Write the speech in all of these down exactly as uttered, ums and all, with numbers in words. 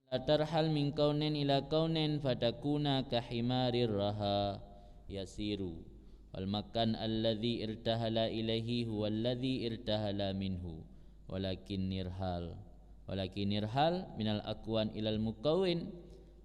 La tarhal min kaunin ila kaunin fatakuna kahimarir raha yasiru. Wal makan alladzi irtahala ilaihi huwa alladzi irtahala minhu. Walakin nirhal. Walakin nirhal minal akwan ilal mukawin.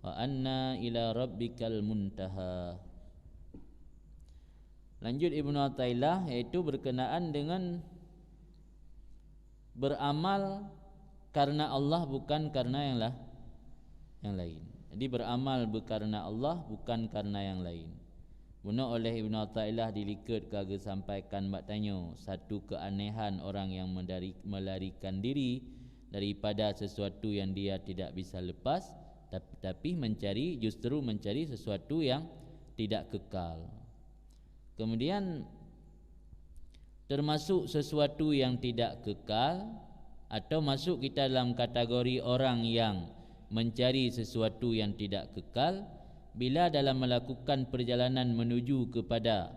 Wa anna ila rabbikal muntaha. Lanjut Ibnu Athaillah, yaitu berkenaan dengan beramal karena Allah bukan karena yang lah, yang lain. Jadi beramal be-, karena Allah bukan karena yang lain. Bunoe oleh Ibnu Athaillah dilikot ka geusampaikan bak tanyoe satu keanehan orang yang mendari-, melarikan diri daripada sesuatu yang dia tidak bisa lepas, tap-, tapi mencari, justru mencari sesuatu yang tidak kekal. Kemudian, termasuk sesuatu yang tidak kekal, atau masuk kita dalam kategori orang yang mencari sesuatu yang tidak kekal, bila dalam melakukan perjalanan menuju kepada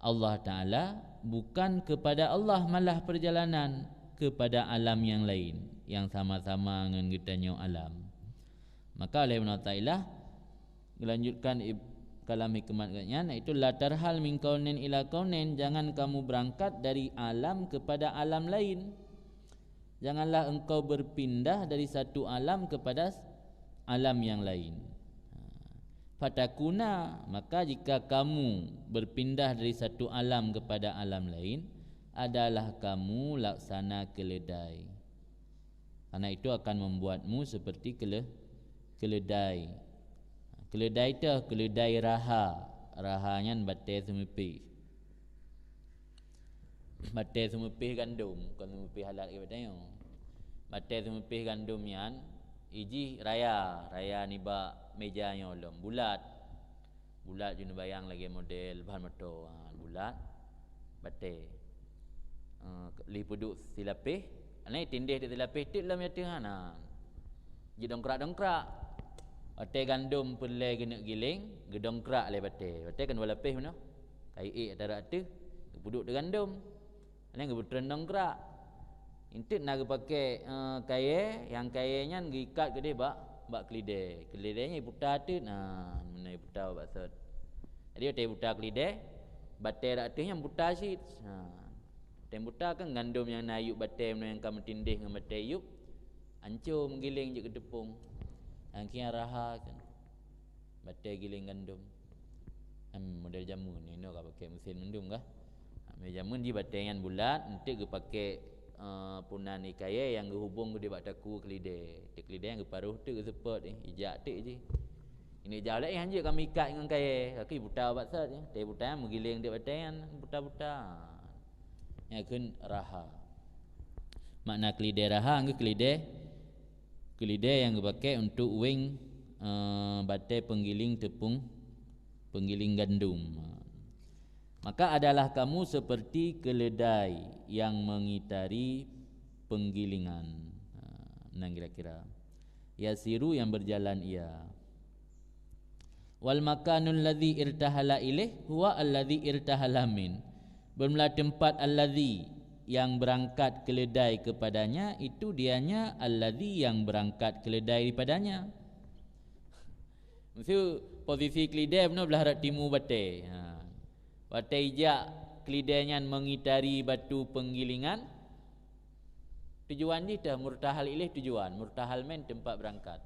Allah Ta'ala, bukan kepada Allah malah perjalanan, kepada alam yang lain, yang sama-sama ngon geutanyoe alam. Maka oleh Ibnu Athaillah, Geulanjutkan ib-, kalam hikmat geuhnyan, yaitu, "La tarhal min kaunin ila kaunin," jangan kamu berangkat dari alam kepada alam lain. Janganlah engkau berpindah dari satu alam kepada s-, alam yang lain. Ha. Fatakuna, maka jika kamu berpindah dari satu alam kepada alam lain, adalah kamu laksana keledai. Karena itu akan membuatmu seperti kele-, keledai. Keledai teuh, keledai raha. Raha nyan batée seumeupéh. Batée seumeupéh gandom, kon seumeupéh alat keu batée nyoe. Batée seumeupéh gandom nyan, ijih raya, raya nibak meja nyoe lom, bulat. Bulat jeuet neubayang lagée model ban moto, ha, bulat, batée. Eh, lheueh peuduek silapéh, anai tindeh teuk silapéh teuk lom ateueh hana. Jidongkrak-dongkrak. Watée gandom peureulée geuneuk giléng, geudongkrak lé batée. Batée kan dua lapéh bunoe. Kayée ék atara ateueh, geupeuduek di gandom. Nyan geupeutreun dongkrak. Enteuk na geupaké, eh, kayée, nyang kayée nyan geuikat keudeh bak, bak keulidée. Keulidée nyan iputa teuk, na, meunan iputa bak sot. Jadi watée iputa keulidée, batée rot ateueh nyan buta cit. Ha. Watée buta kan gandom nyang na yup batée meunan nyang ka meutindeh ngon batée yup, anco meugiléng jeuet keu teupông. Nyang keu nyan raha kan. Batée giléng gandom. Em, model jameun, inoe ka pakai mesin mandum kah? Ha, model jameun jih batée nyan bulat, enteuk geupakai, eh, punan ié kayée nyang geuhubong keudeh bak takue keulidée. Teuk keulidée nyang geuparoh teuk geuseupôt, eh, ijak teuk jih. Ini jauh laén hanjeuet ka meuikat ngon kayée, kaki buta bak sot, eh. Tée buta nyan meugiléng teuk batée nyan, buta-buta. Nyan kheun raha. Makna keulidée raha, ngon keulidée Keulidée nyang geupaké untuk wéng, eh, batée peunggiléng teupông, peunggiléng gandom. Maka adalah kamu seperti keledai yang mengitari penggilingan. Ha, meunan kira-kira. Yasiru yang berjalan ia. Wal makanul ladzi irtahala ilaih huwa alladzi irtahala min. Bermula tempat alladzi yang berangkat keledai kepadanya, itu dianya alladzi yang berangkat keledai daripadanya. Maksud, posisi keledai bunoe blah rot timu batée. Ha. Watée ijak keledai nyan mengitari batu penggilingan, tujuan jih teuh murtahal ilaih tujuan, murtahal min tempat berangkat.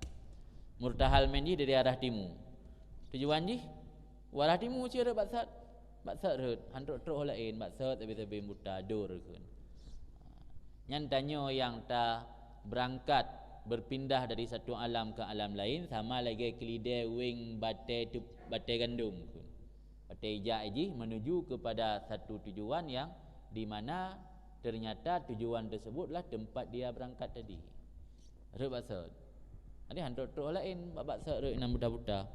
Murtahal min jih dari arah timu. Tujuan jih u arah timu cit rot bak sot. Bak sot rot, han trok-trok laén, bak sot sabe-sabe buta dor kheun. Nyan tanyoe nyang ta berangkat, berpindah dari satu alam ke alam lain, sama lagée keulidée wéng batée teup-, batée gandom kheun. Watée ijak jih menuju kepada satu tujuan yang di mana ternyata tujuan tersebutlah tempat dia berangkat tadi. Rot bak sot. Jadi han trok-trok laén, bak, bak sot rot nyang buta-buta.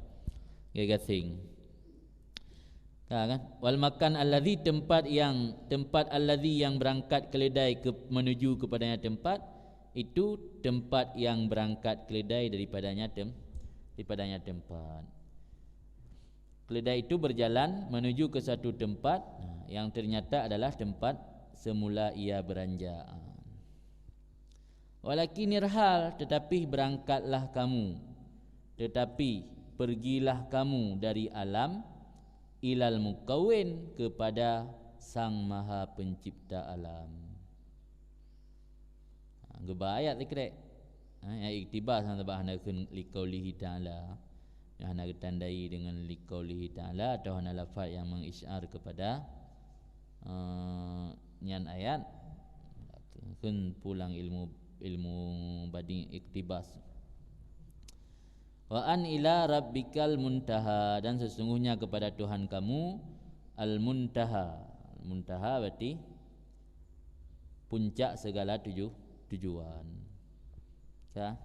Geugasing. Ka kan? Wal makan alladzi, tempat yang, tempat alladzi yang berangkat keledai ke, menuju kepadanya tempat, itu tempat yang berangkat keledai daripadanya tem-, daripadanya tempat. Keledai itu berjalan menuju ke satu tempat, nah, yang ternyata adalah tempat semula ia beranjak. Walakin irhal, tetapi berangkatlah kamu, tetapi pergilah kamu dari alam, ilal mukawwin, kepada Sang Maha Pencipta alam. Ha, geuba ayat sikrek. Ha, ya, iktibas, sabab hana kheun liqaulihi ta'ala. Yang hana geutandai dengan liqaulihi ta'ala atau hana lafaz yang mengisyar kepada, eh, nyan ayat. Kheun pulang ilmu, ilmu bading iktibas. Wa an ila rabbikal muntaha, dan sesungguhnya kepada Tuhan kamu al-muntaha. Muntaha berarti puncak segala tuju-, tujuan. Ya.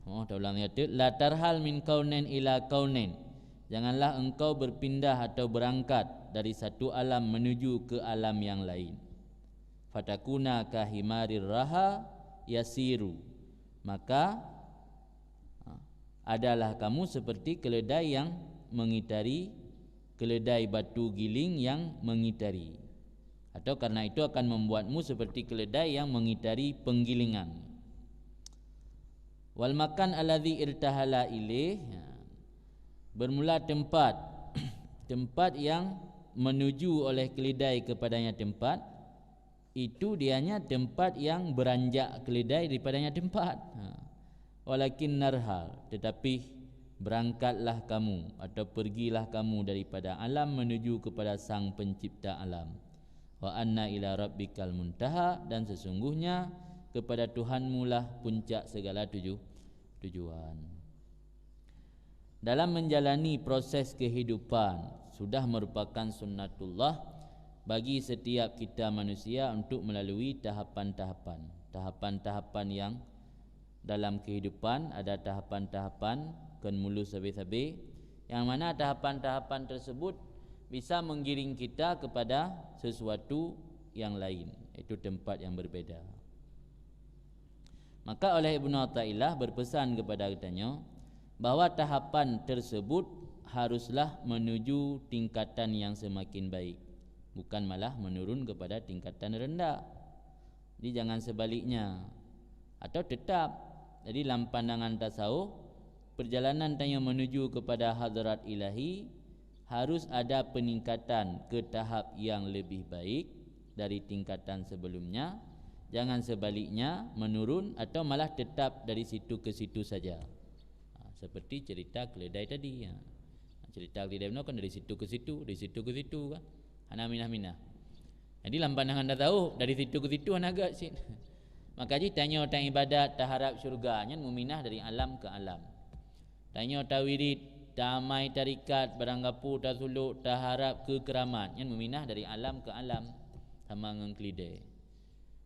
Oh, taulang ya tu. La tarhal min kaunain ila kaunain. Janganlah engkau berpindah atau berangkat dari satu alam menuju ke alam yang lain. Fatakuna kahimarir raha yasiru. Maka, ha, adalah kamu seperti keledai yang mengitari, keledai batu giling yang mengitari. Atau karena itu akan membuatmu seperti keledai yang mengitari penggilingan. Wal makan alladzi irtahala ilaih, ya. Bermula tempat, tempat yang menuju oleh keledai kepadanya tempat, itu dianya tempat yang beranjak keledai daripadanya tempat. Ha. Walakin narhal, tetapi berangkatlah kamu atau pergilah kamu daripada alam menuju kepada Sang Pencipta alam. Wa anna ila rabbikal muntaha, dan sesungguhnya kepada Tuhanmulah puncak segala tuju-, tujuan. Dalam menjalani proses kehidupan, sudah merupakan sunnatullah bagi setiap kita manusia untuk melalui tahapan-tahapan. Tahapan-tahapan yang dalam kehidupan ada tahapan-tahapan, kon mulus sabe-sabe, yang mana tahapan-tahapan tersebut bisa menggiring kita kepada sesuatu yang lain, iaitu tempat yang berbeda. Maka oleh Ibnu Athaillah berpesan kepada geutanyoe bahwa tahapan tersebut haruslah menuju tingkatan yang semakin baik, bukan malah menurun kepada tingkatan rendah. Jadi jangan sebaliknya. Atau tetap, jadi lam pandangan tasawuf, perjalanan tanyoe menuju kepada hadrat ilahi harus ada peningkatan ke tahap yang lebih baik dari tingkatan sebelumnya. Jangan sebaliknya, menurun atau malah tetap dari situ ke situ saja. Ha, seperti cerita keledai tadi, ya. Cerita keledai bunoe kan dari situ ke situ, dari situ ke situ kan. Hana minah-minah. Jadi lam pandangan tasawuf, dari situ ke situ hana göt cit. Maka jih tanyoe taibadat, taharap syurga, nyan muminah dari alam ke alam. Tanyoe tawirid, tamai tarikat, barangkapeue tasulok, taharap keu keuramat, nyan muminah dari alam ke alam, sama ngon keledai.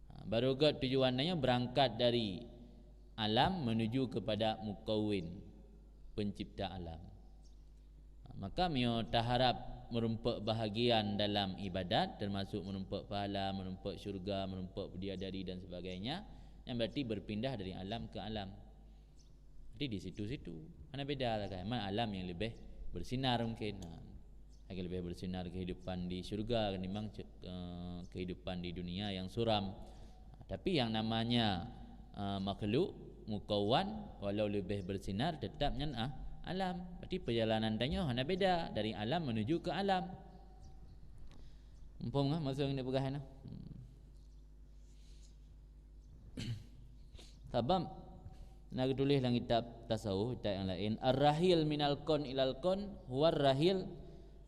Ha, baru göt tujuan tanyoe berangkat dari alam menuju kepada Mukawwin, Pencipta alam. Ha, maka meunyoe taharap meurumpok bahagian dalam ibadat, termasuk meurumpok pahala, meurumpok syurga, meurumpok bidadari dan sebagainya, nyan berarti berpindah dari alam ke alam. Jadi di situ-situ. Hana beda lah kan. Mana alam yang lebih bersinar mungkin. Ha. Lagi lebih bersinar kehidupan di syurga ketimbang ce-, eh, kehidupan di dunia yang suram. Tapi yang namanya, eh, makhluk mukawwan, walau lebih bersinar, tetap nyan, ah, alam. Berarti perjalanan tanyoe hana beda dari alam menuju ke alam. Muphom kah maksud nyang dipeugah nyoe? Hmm. Sabab na geutuléh lam kitab tasawuf, kitab nyang laén, "Ar-rahil minal kon ilal kon, huwar rahil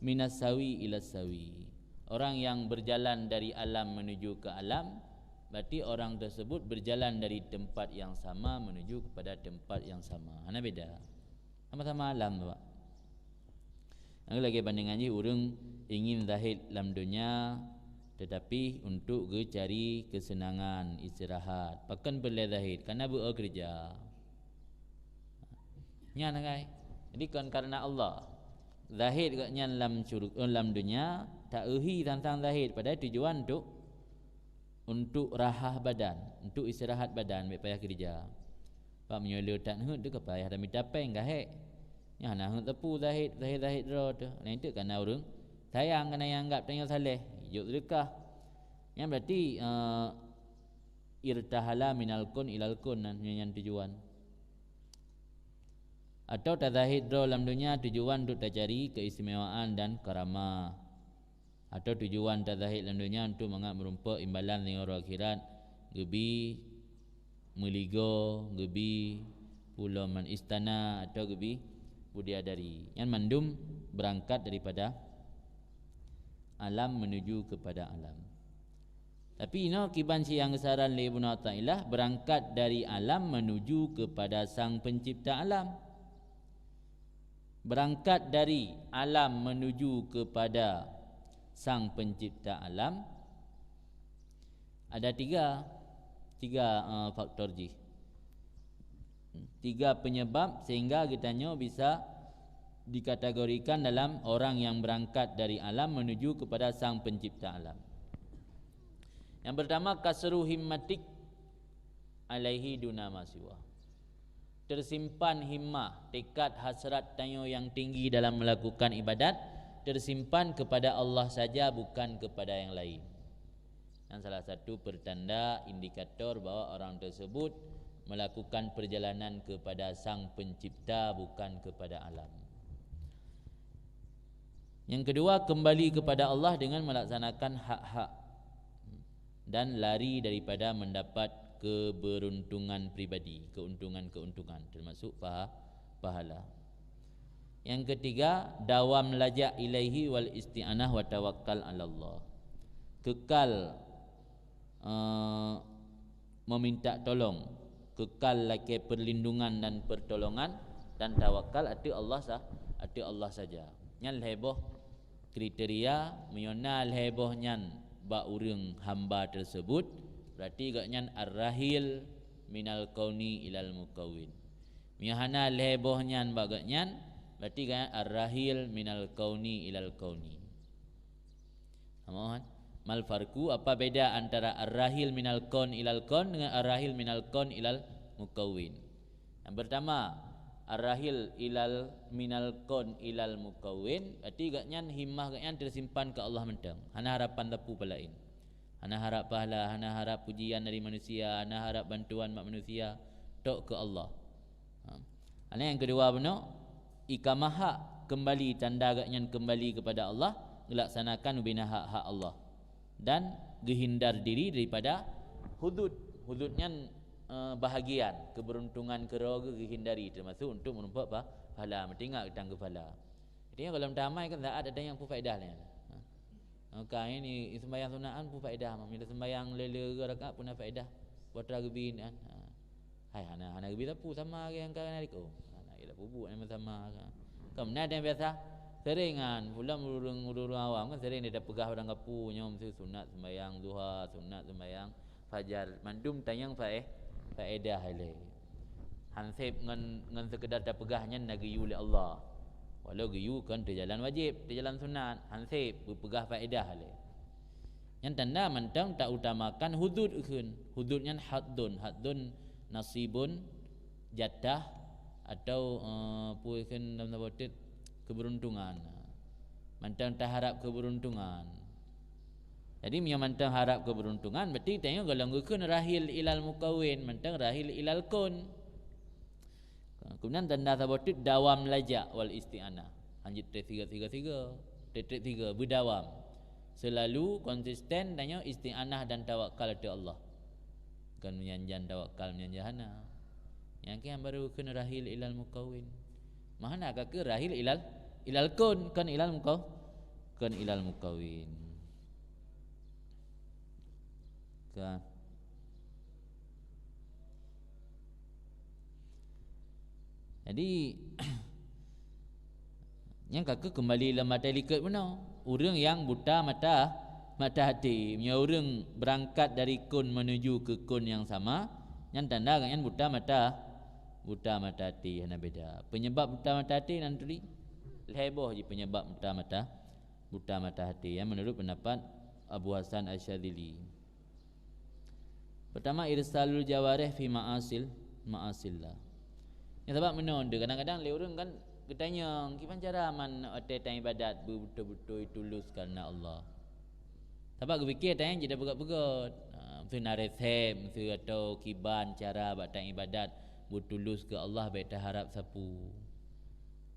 minas sawi ilas sawi." Orang yang berjalan dari alam menuju ke alam, berarti orang tersebut berjalan dari tempat yang sama menuju kepada tempat yang sama. Hana beda. Sama-sama alam tu, Pak. Lagèe bandingan jih, ureueng ingin zahid lam donya, tetapi untuk geucari keuseunangan, istirahat. Pakon peureulèe zahid? Karena beu-o keureuja. Nyan, kan? Jadi, kon karena Allah. Zahid gobnyan lam syuru-, eh, lam donya, ta-euhi tantang zahid, padahai tujuan untuk untuk rahah badan, untuk istirahat badan, bèk payah keureuja. Bak meunyoe le that neuheut teuh ka payah tamita pèng, ka hék. Nyan hana heuet teupeu zahid, zahid-zahid droe teuh. Laén teuk kana ureueng sayang, kana nyang anggap tanyoe saleh, jok seudeukah. Nyan berarti, eh, Irtahala minal kun ilal kun, nan nyan tujuan. Atau tazahid droe lam dunia tujuan untuk tacari keistimewaan dan karamah. Atau tujuan tazahid lam dunia untuk mangat meurumpok imbalan di uroe akhirat, geubi meuligoe, geubi pulo man istana, atau geubi budiadari. Nyan mandum berangkat daripada alam menuju kepada alam. Tapi inoe kiban si nyang geusaran lé Ibnu Athaillah, berangkat dari alam menuju kepada Sang Pencipta alam. Berangkat dari alam menuju kepada Sang Pencipta alam, ada tiga, tiga, eh, faktor jih. Tiga penyebab sehingga geutanyoe bisa dikategorikan dalam orang yang berangkat dari alam menuju kepada Sang Pencipta alam. Yang pertama, kasru himmatik alaihi duna ma siwa. Tersimpan himmah, tekad hasrat tanyoe yang tinggi dalam melakukan ibadat, tersimpan kepada Allah saja, bukan kepada yang lain. Dan salah satu pertanda indikator bahwa orang tersebut melakukan perjalanan kepada Sang Pencipta, bukan kepada alam. Yang kedua, kembali kepada Allah dengan melaksanakan hak-hak dan lari daripada mendapat keberuntungan pribadi, keuntungan-keuntungan, termasuk paha-, pahala. Yang ketiga, dawam lajak ilaihi wal isti'anah wa tawakkal 'alallah. Kekal, eh, meminta tolong, kekal lakée perlindungan dan pertolongan, dan tawakal ateueh Allah sa-, ateueh Allah saja. Nyan lhée boh kriteria. Meunyoe na lhée boh nyan bak ureuëng hamba tersebut, berarti gobnyan ar-rahil minal kauni ilal mukawwin. Meunyoe hana lhée boh nyan bak gobnyan, berarti gobnyan ar-rahil minal kauni ilal kauni. Mohon. Mal farqu, apa beda antara ar-rahil minal kaun ilal kaun dengan ar-rahil minal kaun ilal mukawwin? Yang pertama, ar-rahil ilal, minal kaun ilal mukawwin, berarti gobnyan himmah gobnyan tersimpan keu Allah mantong, hana harapan sapeue laén. Hana harap pahala, hana harap pujian dari manusia, hana harap bantuan bak manusia, tok keu Allah. Ha. Ana nyang keudua bunoe, ikamah hak, kembali, tanda gobnyan kembali kepada Allah, gelaksanakan ubena hak-hak Allah. Dan geuhindar diri daripada hudud. Hudud nyan, eh, bahagian keberuntungan keudroe geuhindari, termasuk untuk meureumpok pa-, pahala, meutingat utang keu pahala. Artinya, kalau meutamai kan saat ada nyang peufaedah laén. Ha. Maka ini sembahyang sunat kan peufaedah, meunyoe sembahyang lé-lé rakaat pun ada faedah. Buat geubi kan. Ha. Hai, hana, hana geubi sapeue sama lagée nyang ka na liko. Hana geubi sapeue buet nyang sama ka. Kan na ada nyang biasa seringan, pulang ureuëng, ureuëng awam kan sering dia peugah barang kapu nyoe mesti sunat sembahyang duha, sunat sembahyang fajar, mandum tanyong fae-, faedah ilée. Hanseb ngon, ngon seukeudar tapeugah nyan na geuyue lé Allah. Walau geuyue kon teujalan wajéb, teujalan sunat, hanseb beupeugah faedah ilée. Nyan tanda mantong tautamakan hudud kheun. Hudud nyan haddun, haddun nasibun, jatah, atau, eh, peue kheun dalam saboh teuk, keberuntungan. Mantong taharap keberuntungan. Jadi, meunyoe mantong harap keberuntungan, berarti tanyoe golom geukheun rahil ilal mukawwin, mantong rahil ilal kun. Kemudian tanda saboh teuk dawam lajak wal isti'anah. Hanjeuet treb sigo-sigo, treb-treb sigo, beudawam. Selalu konsisten tanyoe isti'anah dan tawakal ateueh Allah. Kon meunyan jan tawakal, meunyan jan hana. Nyang keu nyan baru kheun rahil ilal mukawwin. Meuhana ka keu rahil ilal, ilal kun, kon ilal mukaw-, kon ilal mukawwin. Ka. Jadi, nyang ka keu keumbali lam maté likot bunoe. Ureuëng nyang buta mata, mata até. Meunyoe ureuëng beurangkat dari kun meunuju keu kun nyang sama, nyan tanda gobnyan buta mata, buta mata até, hana beda. Penyebab buta mata até nan turi, lhée boh jih penyebab buta mata, buta mata até, ya, menurut pendapat Abu Hasan Asy-Syadzili. Pertama, irsalul jawarih fi ma'asil, ma'asillah. Nyan sabab meunoe, kadang-kadang lé ureuëng kan geutanyong, kiban cara man watée taibadat beubeutôi-beutôi tulus kareuna Allah. Sabab geupike tanyong jeuet peugét-peugét. Ha, Meuseu na resep, meuseu atau kiban cara bak taibadat beutulus keu Allah, bék taharab sapeue.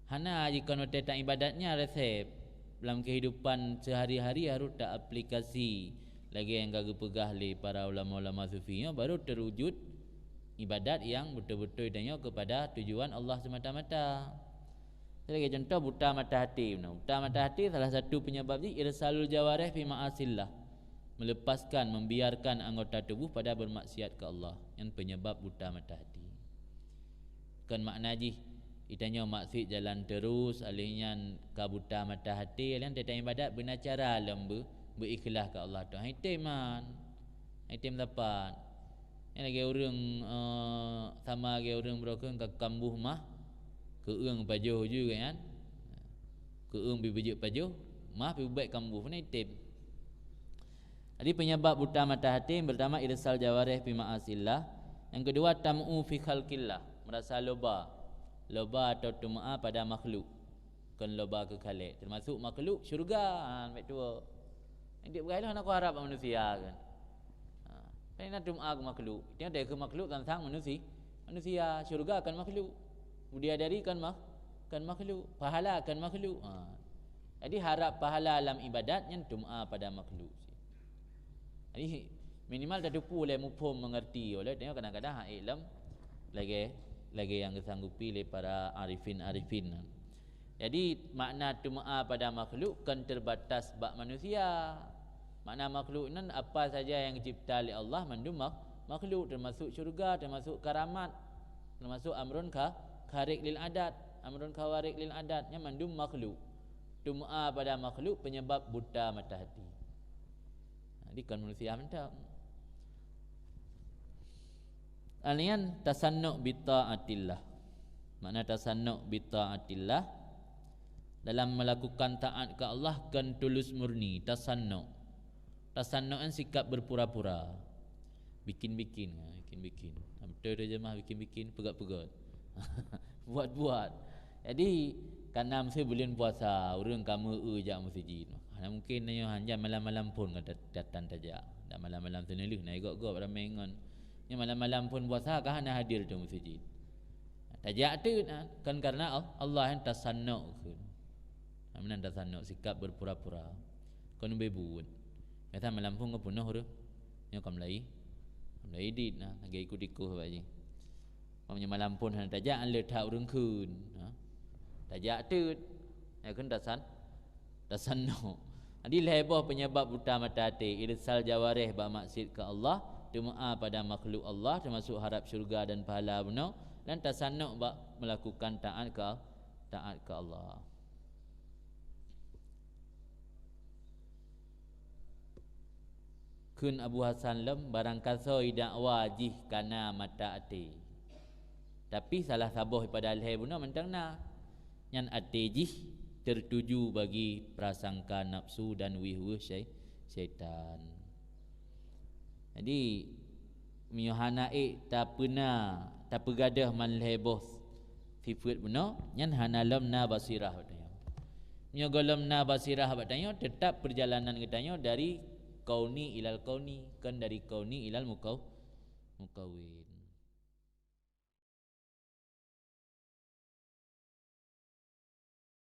Hana, jikon watée taibadat nyan resep. Lam keuhidupan seuhari-hari harôh taaplikasi lagée nyang ka geupeugah lé para ulama-ulama sufi nyoe, baru teuwujud ibadat nyang beutôi-beutôi tanyoe keupada tujuan Allah seumata-mata. Lagée contoh buta mata hati. Nah, buta mata hati salah satu penyebab jih irsalul jawarih fi ma'asillah. Melepaskan, membiarkan anggota tubuh pada bermaksiat ke Allah. Nyan penyebab buta mata hati. Kon makna jih, itanyoe maksiat jalan terus, alih nyan ka buta mata hati, alih nyan teutab ibadat beuna cara lom beu, beu ikhlas ke Allah tu. Hai teman. Hai tem dapat. Nyan lagée ureuëng, eh, sama lagée ureuëng beurokon ka kambuh mah, keueung pajoh ju kan. Keueung pi beujeuet pajoh, mah pi beuet kambuh, na item. Jadi penyebab buta mata hati yang pertama irsal jawarih fi ma'asillah, yang kedua tam'u fi khalqillah, merasa loba. Loba atau tum'a pada makhluk. Kon loba keu khalek, termasuk makhluk syurga, ha, bek tuwo. Yang dia berai lah nak harap manusia kan. Ha, kan na tum'a keu makhluk. Dia ada keu makhluk tentang manusia. Manusia, syurga kan makhluk. Bidadari kan mak-, kan makhluk. Pahala kan makhluk. Ha. Jadi harap pahala dalam ibadat nyan tum'a pada makhluk. Jadi minimal tatupu lé muphom mengerti oleh tengok kadang-kadang hak ilmu lagi lagi yang disanggupi oleh para arifin-arifin. Jadi makna tum'a pada makhluk kan terbatas bak manusia. Makna makhluk nan apa saja yang dicipta oleh Allah mandum mak-, makhluk, termasuk syurga, termasuk karamat, termasuk amrun kha-, kharik lil adat, amrun khawarik lil adat, nyan mandum makhluk. Tum'a pada makhluk penyebab buta mata hati. Jadi kon manusia mantap. Alian tasannu bi taatillah. Makna tasannu bi taatillah, dalam melakukan taat ke Allah kon tulus murni, tasannu. Tasannu kan sikap berpura-pura. Bikin-bikin, ha, bikin-bikin. Ha, betul tu jemaah, bikin-bikin, peugöt-peugöt. Buat-buat. Jadi, kana meusti buleuen puasa, ureuëng ka meu-eu jak meuseujid. Hana mungkin nyoe hanya malam-malam phon ka dat-, datang tajak. Dan malam-malam seuneulheueh na igop-gop ramé ngon. Nyoe malam-malam phon puasa ka hana hadir tu meuseujid. Tajak teut, ha, kan karena Al-, Allah yang tasannu kheun. Meunan tasannu sikap berpura-pura. Kon ubé buet. Biasa malam phon ka peunoh ureuëng. Nyoe ka mulai. Ka mulai dit na, lagi ikut-ikut bak jih. Meunyoe malam phon hana tajak, an le that ureuëng kheun. Ha? Tajak teut. Ya kan tasan-, tasannu. Jadi lhée boh penyebab buta mata até, irsal jawarih bak maksiat ke Allah, tum'a pada makhluk Allah, termasuk harap syurga dan pahala bunoe, dan tasannu bak melakukan taat ke, taat ke Allah. Kheun Abu Hasan lom, barangkasoe dakwa jih kana mata até. Tapi salah saboh pada lhée bunoe mantong na. Nyan até jih tertuju bagi prasangka nafsu dan weueh-weueh syai-, syaitan. Jadi, meunyoe hana ék tapeuna, tapeugadôh man lhée boh sifeuet bunoe, nyan hana lom na basirah geutanyoe. Meunyoe gohlom na basirah geutanyoe, teutap peurjalanan geutanyoe dari kauni ilal kauni, kon dari kauni ilal mukau-, mukawin.